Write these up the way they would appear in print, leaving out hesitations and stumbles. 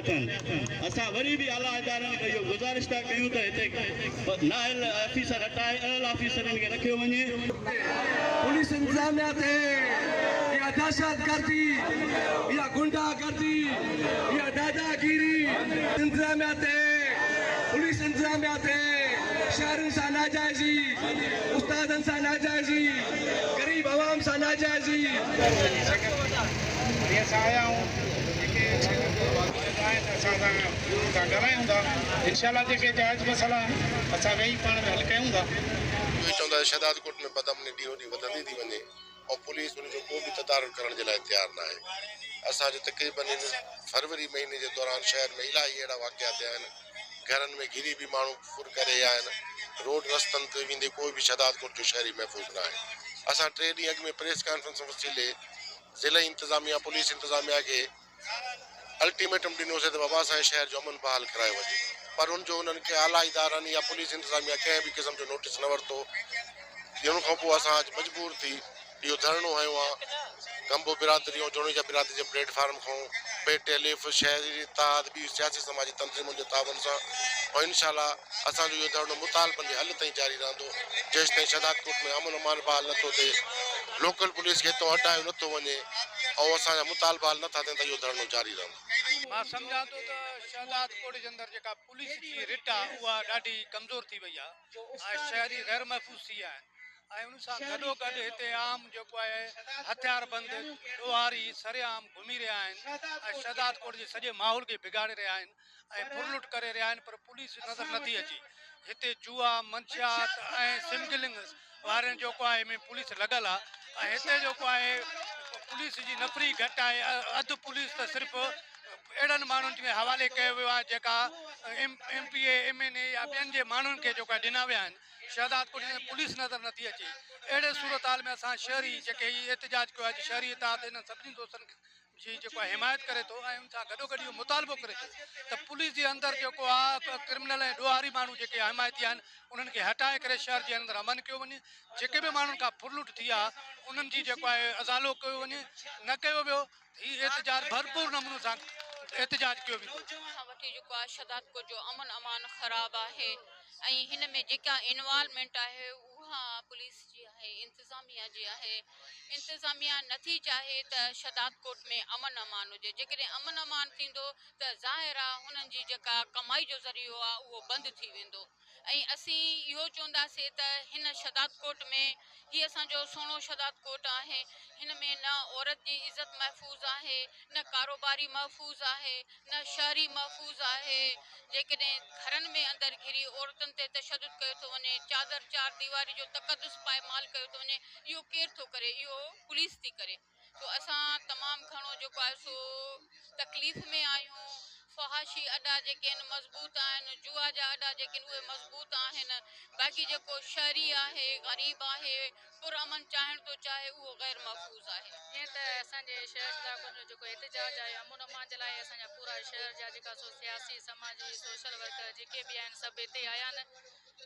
اٿن. اسان وري به اعليٰ ادارن کي اهو گذارش ٿا ڪيون ته هتي نااهل آفيسر هٽائي اهل آفيسرن کي رکيو وڃي. پوليس انتظاميا تي اها دهشتگردي، اها غنڊا گردي، اها داداگيري انتظاميا تي، پوليس انتظاميا تي شهرين سان ناجائزي، استادن سان ناجائزي، غريب عوام سان ناجائزي. وري اسان آيا آهيون جيڪي آهن اسان سان سان ڳالهايون ٿا انشاء الله جيڪي جائز مسئلا آهن اسان ويهي پاڻ ۾ حل ڪيون ٿا. اهي چوندا ته شهدادڪوٽ ۾ بدامني ڏينهون ڏينهن وڌندي ٿي وڃي ۽ پوليس ان جو ڪو به تدارڪ ڪرڻ جي لاء تيار ناهي. اسان جو تقريبن هن فروري مهيني جي دوران شهر ۾ الاهي اهڙا واقعا ٿيا آهن گهرن ۾ گهري به ماڻهو ڦر ڪري ويا آهن روڊ رستن تي ويندي ڪوئي به شهدادڪوٽ جو شهري محفوظ ناهي. اسان ٽي ڏينهن اڳ ۾ پريس ڪانفرنس وسيلي ضلعي انتظاميا پوليس انتظاميا کي الٽيميٽم ڏنوسين ته بابا اسان جي شهر جو امن بحال ڪرايو وڃي پر ان جو انهن کي اعليٰ ادارن يا پوليس انتظاميا ڪنهن به قسم جو نوٽيس نه ورتو ان کان پوء اسان اڄ مجبور ٿي اهو ڌرڻو هنيو آ گمبو برادري ۽ جوڻيجا برادري جي پليٽ فارم کان پي ٽي ايل ايف شهري اتحاد ٻي سياسي سماجي تنظيمن جي تعاون سان ۽ انشاء الله اسان جو اهو ڌرڻو مطالبن جي حل تائين جاري رهندو، جيستائين شهدادڪوٽ ۾ امن امان بحال نه ٿو ٿئي، لوڪل پوليس کي هتان هٽايو نه ٿو وڃي ۽ اسان جا مطالبا حل نه ٿا ٿين ته اهو ڌرڻو جاري رهندو. مان سمجهان ٿو ته شهدادڪوٽ جي اندر جيڪا پوليس جي رٽ آهي اها ڏاڍي ڪمزور ٿي وئي آهي ۽ شهري غير محفوظ ٿي ويا آهن ۽ ان سان گڏوگڏ هتي عام جيڪو آهي هٿياربند ڏوهاري سرعام گهمي رهيا آهن ۽ شهدادڪوٽ جي سڄي ماحول کي بگاڙي رهيا آهن. ۽ ڦرلٽ ڪري رهيا آهن پر پوليس نظر نٿي اچي هتي جوا منشيات ۽ سمگلنگ وارن جيڪو آهي ۾ پوليس لڳل آهي ۽ هتي جيڪو آهي پوليس جي نفري گهٽ آهي اڌ پوليس ته صرف اهڙن ماڻهن جي حوالي ڪيو ويو آهي جيڪا M P A M N A يا ٻين جي ماڻهن کي جيڪو آهي ڏنا ويا آهن شهدادڪوٽ ۾ پوليس نظر نٿي اچي اهڙي صورتحال ۾ اسان شهري جيڪي هي احتجاج ڪيو آهي شهري اتحاد انهن سڀني دوستن جي جيڪو آهي حمايت ڪري ٿو ۽ ان سان گڏوگڏ اهو مطالبو ڪري ٿو ته پوليس جي اندر جيڪو آهي ڪرمنل ۽ ڏوهاري ماڻهو جيڪي حمايتي آهن انهن کي هٽائي ڪري شهر جي اندر امن ڪيو وڃي جيڪي به ماڻهن کان ڦرلٽ ٿي آهي انهن جي جيڪو آهي ازالو ڪيو وڃي نه ڪيو ويو ته هي احتجاج ڀرپور نموني سان احتجاج ڪيو ويندو. کان وٺي جيڪو آهي شهدادڪوٽ جو امن امان خراب آهي ۽ هن ۾ جيڪا انوالومينٽ آهي اها پوليس جي آهي انتظاميا جي آهي انتظاميا نٿي چاهي ته شھدادڪوٽ ۾ امن امان هجي جيڪڏهن امن امان ٿيندو ته ظاهر آ هنن جي جيڪا ڪمائي جو ذريعو آ اهو بند ٿي ويندو ۽ اسين اهو چونداسي ته هن شھدادڪوٽ ۾ هي اسان جو سهڻو شھدادڪوٽ آهي هن ۾ نه عورت جي عزت محفوظ آهي نه ڪاروباري محفوظ آهي نه شهري محفوظ آهي، جيڪڏهن گهرن ۾ اندر گهري عورتن تي تشدد ڪيو ٿو وڃي، چادر چار ديواري جو تقدس پائمال ڪيو ٿو وڃي، اهو ڪير ٿو ڪري؟ اهو پوليس ٿي ڪري. سو اسان تمام گهڻو جيڪو آهي سو تڪليف ۾ آهيون، فحاشي اڏا جيڪي آهن مضبوط آهن، جوا جا اڏا جيڪي آهن اهي مضبوط آهن، باقي جيڪو شهري آهي، غريب آهي، پر امن چاهڻ ٿو چاهي اهو غير محفوظ آهي. جيئن ته اسان جي شهر شڪارپور جو جيڪو احتجاج آهي امن امان جي لاء اسان جا پورا شهر جا جيڪا سو سياسي سماجي سوشل ورڪر جيڪي به آهن سڀ هتي آيا آهن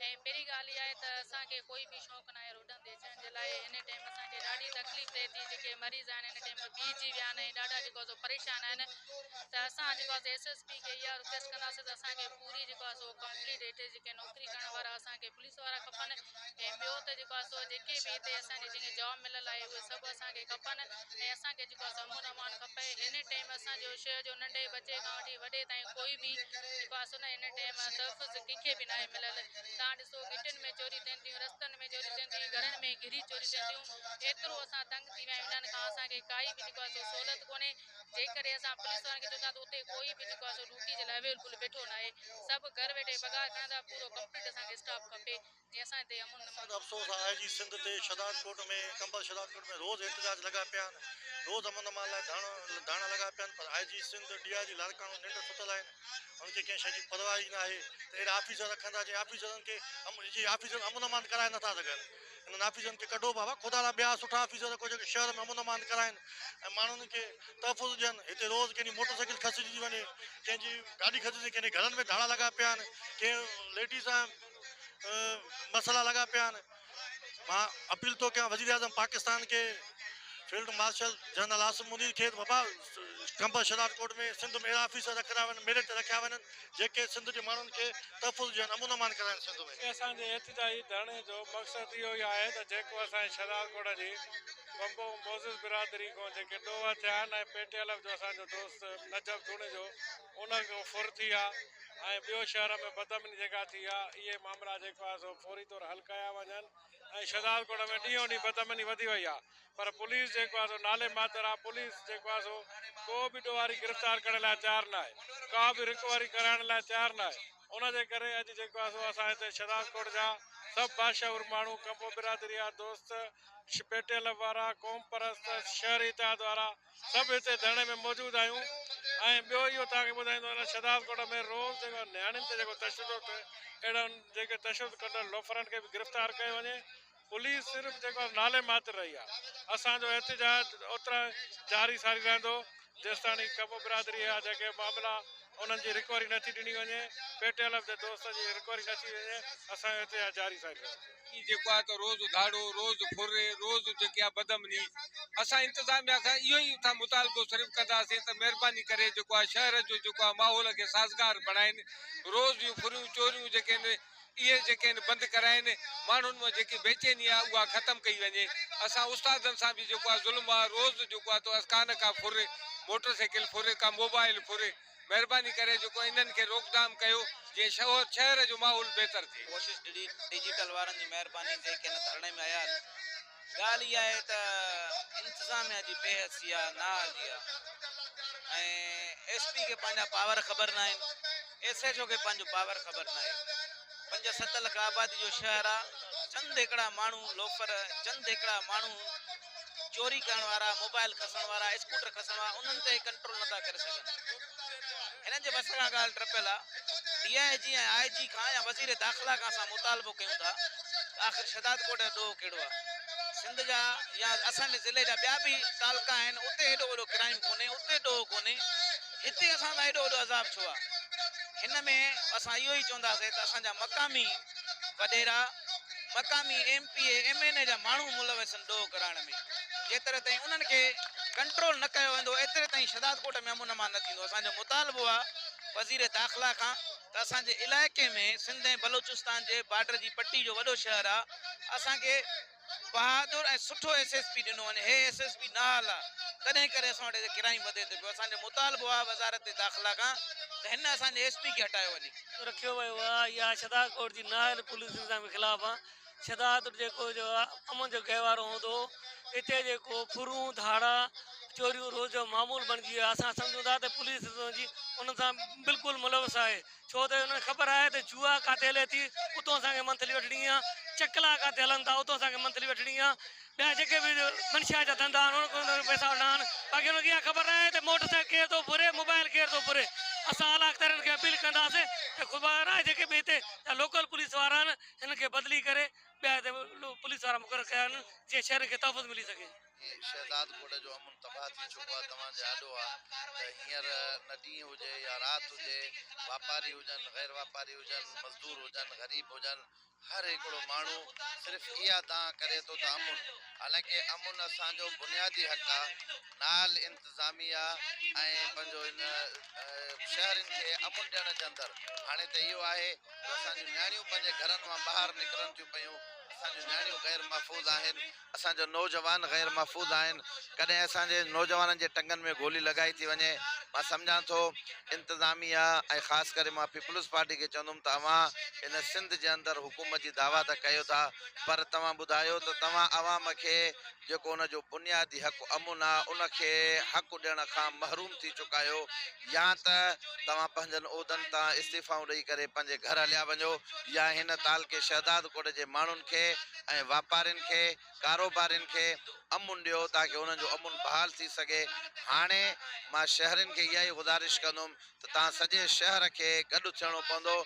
۽ پهرين ڳالهه اها آهي ته اسان کي ڪوئي به شوق ناهي روڊن تي اچڻ جي لاء هن ٽيم اسان کي ڏاڍي تڪليف ٿئي ٿي جيڪي مريض آهن هن ٽيم بيهجي ويا آهن ۽ ڏاڍا جيڪو سو پريشان آهن ته اسان جيڪو آهي ايس ايس پي کي اها رڪويسٽ ڪنداسين ته اسان کي پوري جيڪو آهي سو ڪمپليٽ هتي جيڪي نوڪري ڪرڻ وارا اسان کي پوليس وارا کپن ۽ ٻيو ته جيڪو آهي سو جيڪي به هتي اسان کي جنهن کي جاب مليل آهي اهي سڀ اسان کي کپن ۽ اسان کي جيڪو آهي سو امن امان کپي هن ٽيم اسان جو شهر جو ننڍي ٻچي کان وٺي وڏي تائين ڪوئي به جيڪو آهي سو نه هن ٽيم تحفظ ڪنهن کي به ناهي مليل توهان ڏسو گهٽين ۾ چوري ٿين ٿيون رستن ۾ چوري ٿين ٿيون گهرن ۾ گهري چوري ٿين ٿيون ايترو اسان تنگ ٿي ويا آهيون انهن کان اسان کي ڪائي به جيڪو آهي سو سهولت ڪونهي جيڪڏهن اسان پوليس وارن کي چئون ٿا ته اتي ڪوئي به جيڪو آهي سو ڊيوٽي جي لاء اويلبل ويٺو ناهي سڀ گهر ويٺي پگهار کڻن ٿا پورو ڪمپليٽ اسان کي اسٽاف کپي جيئن اسان هتي امن امان. اسان افسوس آهي آء جي سنڌ تي شھدادڪوٽ ۾ قمبر شھدادڪوٽ ۾ روز احتجاج لڳا پيا آهن روز امن امان لاء ڌرڻا لڳا پيا آهن پر آء جي سنڌ ڊي I جي لاڙڪاڻو ننڊ ستل آهن انهن کي ڪنهن شيء جي پرواهه ئي ناهي ته اهڙا آفيسر رکندا جي آفيسرن کي جي آفيسر امن امان ڪرائي نٿا سگهن انهن آفيسرن کي ڪڍو بابا خدا لا ٻيا سٺا آفيسر رکو جيڪي شهر ۾ امن امان ڪرائين ۽ ماڻهن کي تحفظ ڏين هتي روز ڪنهن جي موٽر سائيڪل کسجي ٿي وڃي ڪنهن جي گاڏي کسجي ڪنهن جي گهرن ۾ ڌاڙا لڳا پيا آهن ڪنهن ليڊيز سان مسئلا لڳا پيا آهن مان اپيل ٿو ڪيان وزير اعظم پاڪستان کي Field marshal general Asim Munir کي ته بابا قمبر شهدادڪوٽ ۾ سنڌ ۾ اهڙا آفيسر رکرايا وڃن ميرٽ تي رکيا وڃن جيڪي سنڌ جي ماڻهن کي تحفظ ڏين امن امان ڪرائن سنڌ ۾. اسان جي احتجاجي ڌرڻي جو مقصد اهو ئي آهي ته جيڪو اسان جي شهدادڪوٽ جي ڀنڀو معزز برادري کان جيڪي ڏوهه ٿيا آهن ۽ پي ٽي ايل ايف جو اسان جو دوست نجف جوڻيجو ان کان ڦر ٿي آ ۽ ٻيو شهر ۾ بدامني جيڪا ٿي آ اهي مامرا جيڪو آهي سو فوري طور حل ڪيا وڃن ۽ شهدادڪوٽ ۾ ڏينهون ڏينهن بدامني وڌي وئي آ پر پوليس جيڪو آهي سو نالي ماتر آ پوليس جيڪو آهي سو ڪو به ڏوهاري گرفتار ڪرڻ لاء تيار ناهي ڪا به رڪوري ڪرائڻ لاء تيار ناهي ان جي ڪري اڄ جيڪو آهي سو اسان هتي شهدادڪوٽ جا سڀ باشعور ماڻهو ڪمبو برادري جا دوست پي ٽي ايل وارا قوم پرست شهري اتحاد وارا سڀ هتي ڌرڻي ۾ موجود آهيون ۽ ٻيو اهو توهان کي ٻڌائيندو هلان شهدادڪوٽ ۾ روز جيڪو نياڻين تي جيڪو تشدد ٿئي اهڙن جيڪي تشدد ڪندڙ لوفرن کي به گرفتار ڪيو وڃي پوليس صرف جيڪو آهي نالي ماتر رهي آهي اسان جو احتجاج اوترا جاري ساري رهندو جيستاڻي ڪمو برادري جا جيڪي معاملا انهن جي رڪوري نه ٿي ڏني وڃي پي ٽي ايل ايف جي دوست جي رڪوري نه ٿي وڃي اسان جو احتجاج جاري ساري رهندو. هي جيڪو آهي ته روز ڌاڙو روز ڦر روز جيڪي آهي بدامني اسان انتظاميا کان اهو ئي ٿا مطالبو صرف ڪنداسين ته مهرباني ڪري جيڪو آهي شهر جو جيڪو آهي ماحول کي سازگار بڻائين روز جون ڦريون چوريون جيڪي آهن اهي جيڪي آهن بند ڪرائين ماڻهن مان جيڪي بيچيني آهي اها ختم ڪئي وڃي اسان استادن سان به جيڪو آهي ظلم آهي روز جيڪو آهي ته ڪا نه ڪا ڦر موٽر سائيڪل ڦر ڪا موبائل ڦر مهرباني ڪري جيڪو انهن کي روڪٿام ڪيو جيئن شهر جو ماحول بهتر ٿئي. ڪوشش ڊجيٽل وارن جي مهرباني جيڪي هن ڌرڻي ۾ آيا آهن ڳالهه اها آهي ته انتظاميا جي بي حسي آهي نااهلي آهي ۽ ايس پي کي پنهنجا پاور خبر ناهن ايس ايڇ او کي پنهنجو پاور خبر ناهي. پنج ست لک آبادي جو شهر آ چند هڪڙا ماڻهو لوفر چند هڪڙا ماڻهو چوري ڪرڻ وارا موبائل کسڻ وارا اسڪوٽر کسڻ وارا انهن تي ڪنٽرول نٿا ڪري سگهن هنن جي وس کان ڳالهه ٽپيل آ ڊي I جي ۽ آء جي کان يا وزير داخلا کان اسان مطالبو ڪيون ٿا ته آخر شهداد ڪوٽ جو ڏوهه ڪهڙو آ سنڌ جا يا اسان جي ضلعي جا ٻيا به تعلقا آهن اتي هيڏو وڏو ڪرائيم ڪونهي اتي ڏوهه ڪونهي هتي اسان سان ايڏو وڏو عذاب ڇو آ؟ هن ۾ اسان اهو ئي چونداسين ته اسان جا مقامي وڏيرا، مقامي M P A, M N A جا ماڻهو ملوث آهن ڏوهه ڪرائڻ ۾. جيتري تائين انهن کي ڪنٽرول نه ڪيو ويندو ايتري تائين شهدادڪوٽ ۾ امن امان نه ٿيندو. اسان جو مطالبو آ وزير داخلا کان ته اسان جي علائقي ۾ سنڌ ۽ بلوچستان جي بارڊر جي پٽي جو وڏو شهر آ اسان کي بهادر ۽ سٺو ايس ايس پي ڏنو وڃي هي ايس ايس پي نااهل آ تڏهن ڪري اسان وٽ هتي ڪرائيم وڌي ٿو پيو اسان جو مطالبو آ وزارت داخلا کان ته هن اسان جي ايس پي کي هٽايو وڃي. رکيو ويو آ اها شھدادڪوٽ جي نااهل پوليس نظام جي خلاف آ شھدادڪوٽ جيڪو جو امن جو گهوارو هوندو هو اتي جيڪو ڦرون ڌاڙا چوريون روز جو معمول بڻجي ويو آ اسان سمجهون ٿا ته پوليس جي انهن سان بلڪل ملوث آهي ڇو ته انهن کي خبر آهي ته جوا ڪاٿي هلي ٿي اتو اسان کي منٿلي وٺڻي آ، چڪلا ڪاٿي هلن ٿا اتو اسان کي منٿلي وٺڻي آ، ٻيا جيڪي به منشيات جا ڌنڌا آهن انهن کان پئسا وٺڻا آهن، باقي انهن کي اها خبر ناهي ته موٽر سائيڪل ڪير ٿو ڦري، موبائل ڪير ٿو ڦري، اسان اعليٰ اختيارين کي اپيل ڪنداسين ته خدا را جيڪي به هتي جا لوڪل پوليس وارا آهن هنن کي بدلي ڪري ٻيا هتي پوليس وارا مقرر ڪيا وڃن جيئن شهرين کي تحفظ ملي سگهي. هي شهداد ڪوٽ جو امن تباهه ٿي چڪو آهي توهان جي آڏو آهي ته هينئر نه ڏينهن هجي يا رات هجي واپاري هجن غير واپاري هجن مزدور هجن غريب هجن هر هڪڙو ماڻهو صرف اها دانهن ڪري ٿو ته امن حالانڪه امن اسان جو بنيادي حق آهي نااهل انتظاميا ۽ پنهنجو هن شهرين کي امن ڏيڻ جي اندر هاڻي ته اهو آهي جو اسان جون نياڻيون پنهنجي گهرن مان ٻاهر نڪرن ٿيون پيون اسان جون نياڻيون غير محفوظ آهن اسان جا نوجوان غير محفوظ آهن، ڪڏهن اسان جي نوجوانن جي ٽنگن ۾ گولي لڳائي ٿي وڃي، مان سمجهان ٿو انتظاميا ۽ خاص ڪري مان پيپلز پارٽي کي چوندم ته اوهان هن سنڌ جي اندر حڪومت جي دعويٰ ته ڪيو ٿا پر توهان ٻڌايو ته توهان عوام کي جيڪو ان جو بنيادي حق امن آ ان کي حق ڏيڻ کان محروم ٿي چڪا آهيو يا ته توهان پنهنجن عهدن تان استعيفائون ڏئي ڪري پنهنجي گهر هليا وڃو يا هن تعلقي شهدادڪوٽ جي ماڻهن کي ۽ واپارين کي، ڪاروبارين کي امن ڏيو تاڪه انهن جو امن بحال ٿي سگهي. هاڻي مان شهرين کي اها ئي گذارش ڪندم ته توهان سڄي شهر کي گڏ ٿيڻو پوندو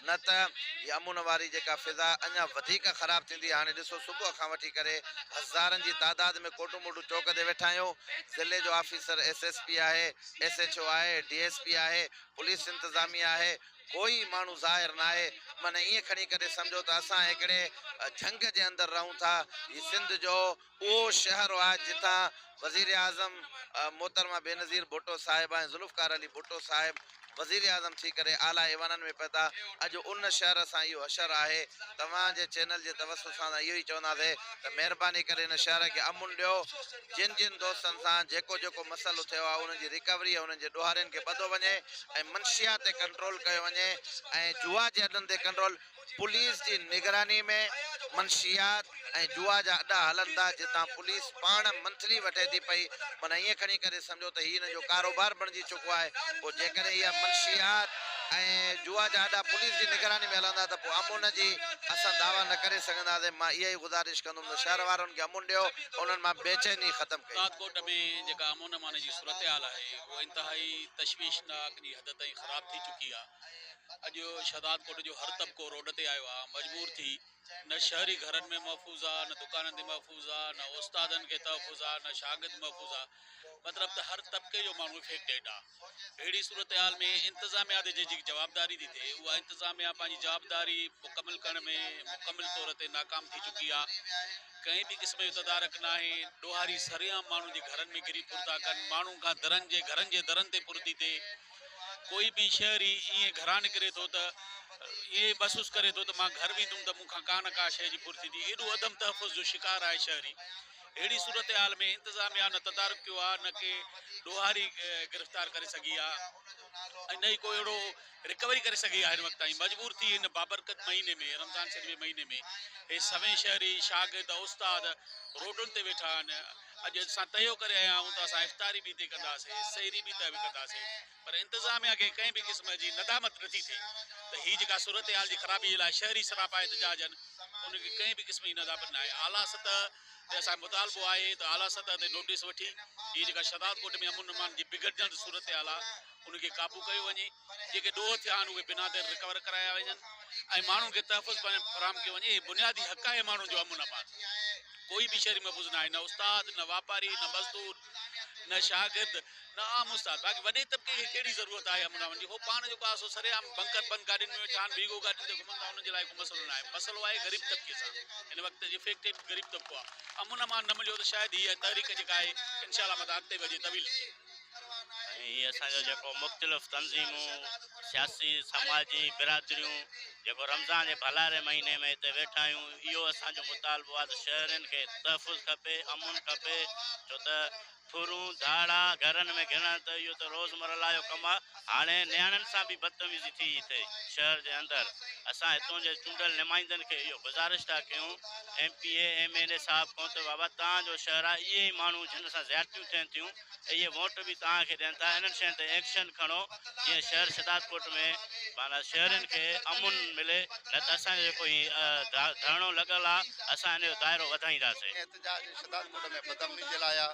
نه ته هي امن واري جيڪا فضا اڃا وڌيڪ خراب ٿيندي. هاڻي ڏسو صبح کان وٺي ڪري هزارن جي تعداد ۾ ڪوٽو موٽو چوڪ تي ويٺا آهيون. ضلعي جو آفيسر ايس ايس پي آهي، ايس ايڇ او آهي، ڊي ايس پي آهي، پوليس انتظاميه آهي، ڪوئي ماڻهو ظاهر ناهي. معنيٰ ائين کڻي ڪري سمجهو ته اسان هڪڙي جهنگ جي اندر رهون ٿا. هي سنڌ جو اهو شهر آهي جتان وزيراعظم محترمه بينظير ڀٽو صاحبه ۽ ذوالفقار علي ڀٽو صاحب وزيراعظم ٿي ڪري اعليٰ ايوانن ۾ پهتا. اڄ ان شهر سان اهو حشر آهي. توهان جي چينل جي توسط سان اسان اهو ئي چونداسين ته مهرباني ڪري هن شهر کي امن ڏيو. جن جن دوستن سان جيڪو جيڪو مسئلو ٿيو آهي انهن جي ريڪوري ۽ انهن جي ڏوهارين کي ٻڌو وڃي ۽ منشيات تي ڪنٽرول ڪيو وڃي ۽ جوا جي اڏن تي ڪنٽرول پوليس جي نگراني ۾ منشيات ۽ جوا جا اڏا هلن ٿا جتان پوليس پاڻ منٿلي وٺي ٿي پئي معنيٰ ائين کڻي ڪري سمجهو ته هي هن جو ڪاروبار بڻجي چڪو آهي پوء جيڪڏهن اها منشيات ۽ جوا جا اڏا پوليس جي نگراني ۾ هلندا ته پوء امن جي اسان دعويٰ نه ڪري سگهنداسين مان اها ئي گذارش ڪندم ته شهر وارن کي امن ڏيو انهن مان بيچيني ختم ڪئي. شهدادڪوٽ ۾ جيڪا امن امان جي صورتحال آهي اها انتهائي تشويشناڪ جي حد تائين خراب ٿي چڪي آهي. اڄ شهدادڪوٽ جو هر طبقو روڊ تي آيو آهي مجبور ٿي نه شهري گهرن ۾ محفوظ آ نه دڪانن تي محفوظ آ نه استادن کي تحفظ آ نه شاگرد محفوظ آ مطلب ته هر طبقي جو ماڻهو افيڪٽيڊ آ اهڙي صورتحال ۾ انتظاميا تي جيڪي جوابداري ٿي ٿئي اها انتظاميا پنهنجي جوابداري مڪمل ڪرڻ ۾ مڪمل طور تي ناڪام ٿي چڪي آ ڪنهن به قسم جو تدارڪ ناهي ڏوهاري سرعام ماڻهن جي گهرن ۾ گهري ڦر ٿا ڪن ماڻهن کان درن جي گهرن جي درن تي ڦر ٿي ٿئي ڪوئي به شهري ائين گهران نڪري ٿو ته ائين محسوس ڪري ٿو ته مان گهر ويندم ته مون کان ڪا نه ڪا شيء جي ڦر ٿيندي. ايڏو عدم تحفظ جو شڪار آهي شهري. اهڙي صورتحال ۾ انتظاميا نه تدارڪ ڪيو آهي نه ڪي ڏوهاري گرفتار ڪري سگهي آهي ۽ نه ئي ڪو اهڙو رڪوري ڪري سگهي آهي هن وقت تائين مجبور ٿي هن بابرڪت مهيني ۾ رمضان شريف جي مهيني ۾ هي سوين شهري شاگرد استاد روڊن تي ويٺا آهن. اڄ اسان طئيو ڪري آيا آهيون ته اسان افطاري به هتي ڪنداسين، سحري به هتي ڪنداسين پر انتظاميا کي ڪنهن به قسم جي ندامت نٿي ٿئي ته هي جيڪا صورتحال جي خرابي جي لاء شهري سراپا احتجاج آهن ان کي ڪنهن به قسم جي ندامت ناهي. اعليٰ سطح تي اسان جو مطالبو آهي ته اعليٰ سطح تي نوٽيس وٺي هي جيڪا شهدادڪوٽ ۾ امن امان جي بگڙجندڙ صورتحال آهي ان کي قابو ڪيو وڃي، جيڪي ڏوهه ٿيا آهن اهي بنا دير رڪور ڪرايا وڃن ۽ ماڻهن کي تحفظ فراهم ڪيو وڃي، هي بنيادي حق آهي ماڻهن جو امن امان، ڪوئي به شهري محفوظ ناهي نه استاد نه واپاري نه مزدور نه شاگرد نه عام استاد باقي وڏي طبقي کي ڪهڙي ضرورت آهي امن امان جي هو پاڻ جيڪو آهي سو سرعام بنڪر بند گاڏين ۾ ويٺا آهن ويگو گاڏين تي گهمن ٿا انهن جي لاء ڪو مسئلو ناهي مسئلو آهي غريب طبقي سان هن وقت افيڪٽيڊ غريب طبقو آهي امن امان نه مليو ته شايد هي تحريڪ جيڪا آهي انشاء الله متان اڳتي وڌي طويل ٿئي. ۽ هي اسان جو جيڪو مختلف تنظيمون سياسي سماجي برادريون جيڪو رمضان جي ڀلاري مهيني ۾ هتي ويٺا آهيون اهو اسان جو مطالبو آهي ته شهرين کي تحفظ کپي امن کپي ڇو ته ڦرون ڌاڙا گهرن ۾ گهڙڻ ته اهو ته روزمره جو ڪم آهي هاڻي نياڻين سان به بدتميزي ٿي هتي شهر جي اندر اسان هتون جي چونڊيل نمائندن کي اهو گذارش ٿا ڪيون M P A M N A صاحب کان ته بابا توهان جو شهر آهي اهي ئي ماڻهو جن سان زيادتيون ٿين ٿيون اهي ووٽ به توهان کي ڏين ٿا انهن شين تي ايڪشن کڻو جيئن شهر شهدادڪوٽ ۾ معنيٰ شهرين کي امن ملي نه ته اسان جو جيڪو هي ڌرڻو لڳل آ اسان ان جو دائرو وڌائينداسين. احتجاج شهدادڪوٽ ۾ بدامني جي لاء آ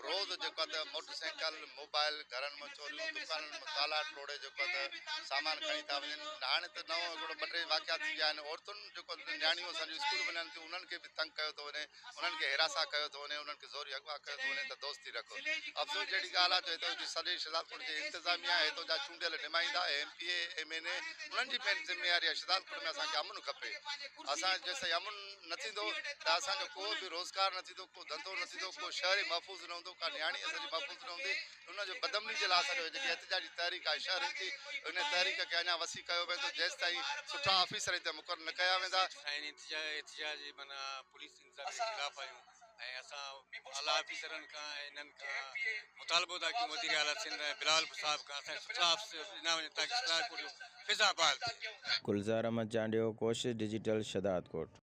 روز جيڪو آ ته موٽر سائيڪل موبائل گهرن مان چوريون دڪانن مان تالا ٽوڙي جيڪو آ ته سامان کڻي ٿا وڃن هاڻي ته نئون هڪڙو ٻه ٽي واقعا ٿي ويا آهن عورتن جيڪو نياڻيون اسان جون اسڪول وڃن ٿيون انهن کي به تنگ ڪيو ٿو وڃي انهن کي هراسان ڪيو ٿو وڃي، انهن کي زوري اغوا ڪيو ٿو وڃي ته دوستي رکو. افسوس جهڙي ڳالهه آهي جو هتان جي سڄي شهدادڪوٽ جي انتظاميا، هتان جا چونڊيل نمائندا، ايم پي اي، ايم اين اي، انهن جي مين ذميواري آهي شهدادڪوٽ ۾ اسان کي امن کپي. اسان جيستائين امن نه ٿيندو ته اسان جو ڪو به روزگار نه ٿيندو، ڪو ڌنڌو نه ٿيندو، ڪو شهري محفوظ نه هوندو، ڪا نياڻي اسان جي محفوظ نه هوندي. ان جو بدامني جي لاء اسان جو جيڪي احتجاجي تحريڪ آهي شهرين جي ان تحريڪ کي اڃا وسيع ڪيو ويندو جيستائين سٺا آفيسر هتي مقرر نه ڪيا ويندا. سائين احتجاج معنيٰ پوليس انتظاميه جي خلاف آهيون ۽ اسان اعليٰ آفيسرن کان ۽ انهن کان مطالبو ٿا ڪيون وزير اعليٰ سنڌ ۽ بلاول صاحب کان اسان کي سٺا آفيسر ڏنا وڃن تاڪه شهدادڪوٽ جو فضا بحال ٿئي. گلزار احمد چانڊيو، ڪوشش ڊجيٽل، شهدادڪوٽ.